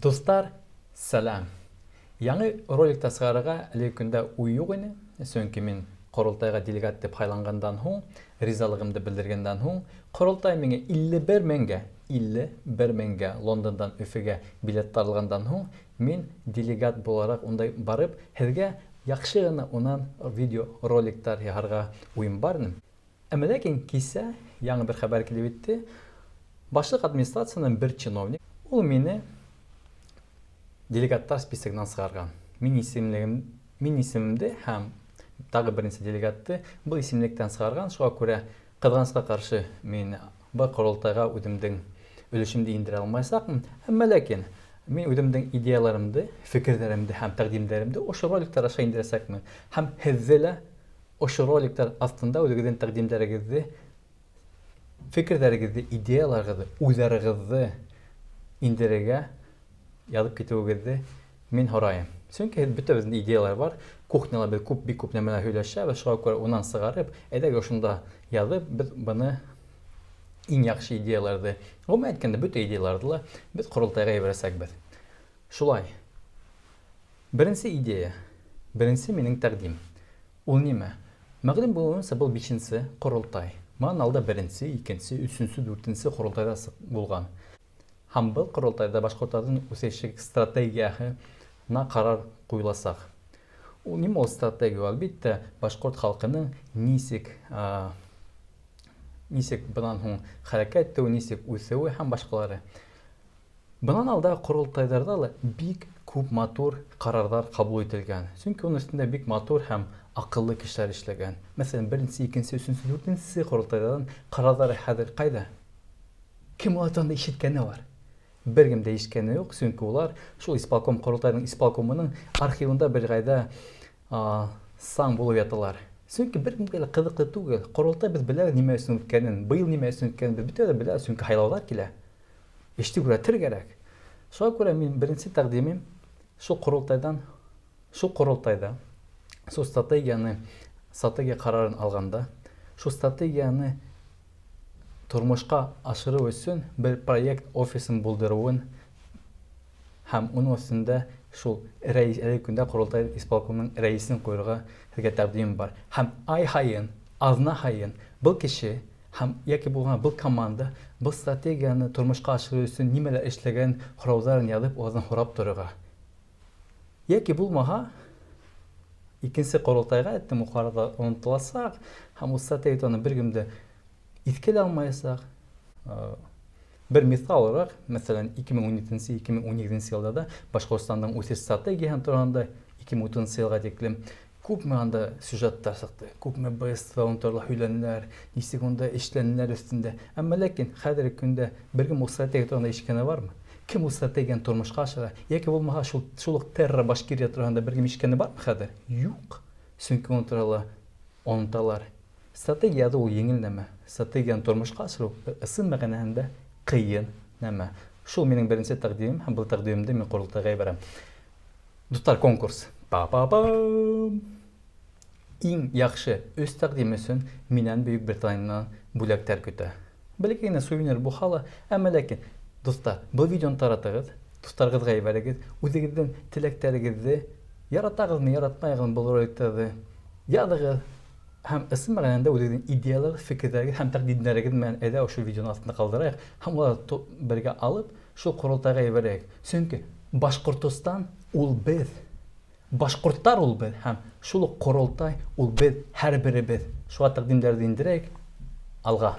Дуҫтар, сәләм! Яңы роликта сығарырға әлеге көндә уй юҡ ине, сөнки мин ҡоролтайға делегат тип һайланғандан һуң, ризалығымды белдергәндән һуң, ҡоролтай миңә 51 меңгә, 51 меңгә Лондондан Өфөгә билеттар алғандан һуң, мин делегат булараҡ унда барып, һеҙгә яҡшы ғына унан видео роликтар яһарға уйым бар ине. Әммә ләкин кисә яңы бер хәбәр килеп етте. Башлыҡ администрациянан бер чиновник, ул мине делегаттар списогынан сығарған. Мин исемлегем, мин исемемде һәм тағы бернисә делегатты был исемлектән сығарған. Шуға күрә, ҡыҙғанысҡа ҡаршы, мин был ҡоролтайға үҙемдең өлөшөмдө индерә алмаясаҡмын. Әммә ләкин мин үҙемдең идеяларымды, фекерҙәремде һәм тәҡдимдәремде ошо роликтар аша индерәсәкмен. Һәм һеҙҙе лә Ошо роликтар аҫтында үҙегеҙҙең тәҡдимдәрегеҙҙе, фекерҙәрегеҙҙе, идеяларығыҙҙы, уйҙарығыҙҙы индерергә яҙып китеүегеҙҙе мин һорайым. Сөнки һеҙ бөтәбеҙҙең идеялар бар. Кухняла беҙ күп, бик күп нәмәләр һөйләшәбеҙ. Шуға күрә унан сығарып, әйҙәгеҙ ошонда яҙып, беҙ быны иң яҡшы идеяларҙы, ғөмүмән әйткәндә, бөтә идеяларҙы ла беҙ ҡоролтайға ебәрәсәкбеҙ. Шулай. Беренсе идея, беренсе минең тәкъдим. Ул нимә? Мәгълүм булуынса, был бишенсе корылтай. Монан алда беренсе, икенсе, өсөнсө, дүртенсе корылтай да булган. Һәм был корылтайда башкортларның үсеше стратегияһы на карар куелачак. Ул нимә ул стратегия? Ул, әлбиттә, башкорт халкының нисек нисек бынан һуң хәрәкәт итүе, нисек үсеүе һәм башкалары. Бынан алда корылтайҙарҙа ла бик күп матур ҡарарҙар ҡабул ителгән. Сөнки уның өҫтөндә бик матур һәм аҡыллы кешеләр эшләгән. Мәҫәлән, беренсе, икенсе, өсөнсө, дүртенсе корылтайҙарҙан ҡарарҙары хәҙер ҡайҙа? Кем улар турында ишеткәне бар? Бер кем дә ишеткәне юҡ, сөнки улар шул исполком корылтайҙың исполкомының архивында бер ҡайҙа саң булып яталар. Сөнки бер кемгә лә ҡыҙыҡлы түгел. Корылтай беҙ беләбеҙ нимә өсөн үткәнен, быйыл нимә өсөн үткәнен беҙ бөтәбеҙ ҙә беләбеҙ, сөнки һайлауҙар килә. Эште күрәтер кәрәк. Шуға күрә мин беренсе тәкъдимем шул корылтайдан, шул корылтайда шул стратегияны, стратегия карарын алганда, шул стратегияны тормышка ашырыу өсөн бер проект офисын булдырыуын һәм уның өстендә шул рәис, әлеге көндә корылтай исполкомының рәисен куерга һеҙгә тәкъдимем бар. Һәм ай һайын, аҙна һайын был кеше Һәм яки булган был команда был стратегияне тормышка ашыру өчен нимәләр эшләгән һорауҙарын яҙып уларҙан һорап торырга. Яки булмаһа, икенсе корылтайга әттем ул карарда онытыласак һәм ул стратегия турында бер кем дә иҫкә лә алмаячак. Бер миҫал олараҡ, мәҫәлән, 2017-2018 йылдарҙа Башҡортостандың үҫеш стратегияһы тураһында 2030 йылға тиклем күпме анда сюжеттар сыҡты, күпме БСТ турала һөйләнеләр, нисек унда эшләнеләр өҫтөндә. Әммә ләкин хәҙерге көндә бер кем ул стратегия тураһында ишеткәне бармы? Кем ул стратегияны тормошҡа ашыра? Йәки булмаһа шул, шул уҡ Терра Башкирия тураһында бер кем ишеткәне бармы хәҙер? Юҡ. Сөнки уның турала оноталар. Стратегия яҙыу ул еңел нәмә. Стратегияны тормошҡа ашырыу ысын мәғәнәһендә ҡыйын нәмә. Шул минең беренсе тәкъдимем һәм был тәкъдимемде мин ҡоролтайға ебәрәм. Дуҫтар, конкурс. Па-па-пам! Иң яҡшы өс тәкъдим өсөн минән Бөйөк Британиянан бүләктәр көтә. Бәләкәй генә сувенир булһа ла, әмма ләкин, дуҫтар, был видеоны таратығыҙ, дуҫтарығыҙға ебәрегеҙ, үҙегеҙҙең теләктәрегеҙҙе, яратағыҙмы, яратмайығыҙмы был роликтарҙы, яҙығыҙ һәм ысын мәғәнәндә үҙегеҙҙең идеяларығыҙ, фекерҙәрегеҙ һәм тәкъдимдәрегеҙ менән әйҙә ошо видеоның аҫтында ҡалдырайыҡ һәм уларҙы бергә алып, шул ҡоролтайға ебәрәйек. Сөнки Башҡортостан ул беҙ. Башҡорттар ул беҙ һәм шул уҡ ҡоролтай ул беҙ һәр беребеҙ. Шуға тәкъдимдәрҙе индерәйек. Алға!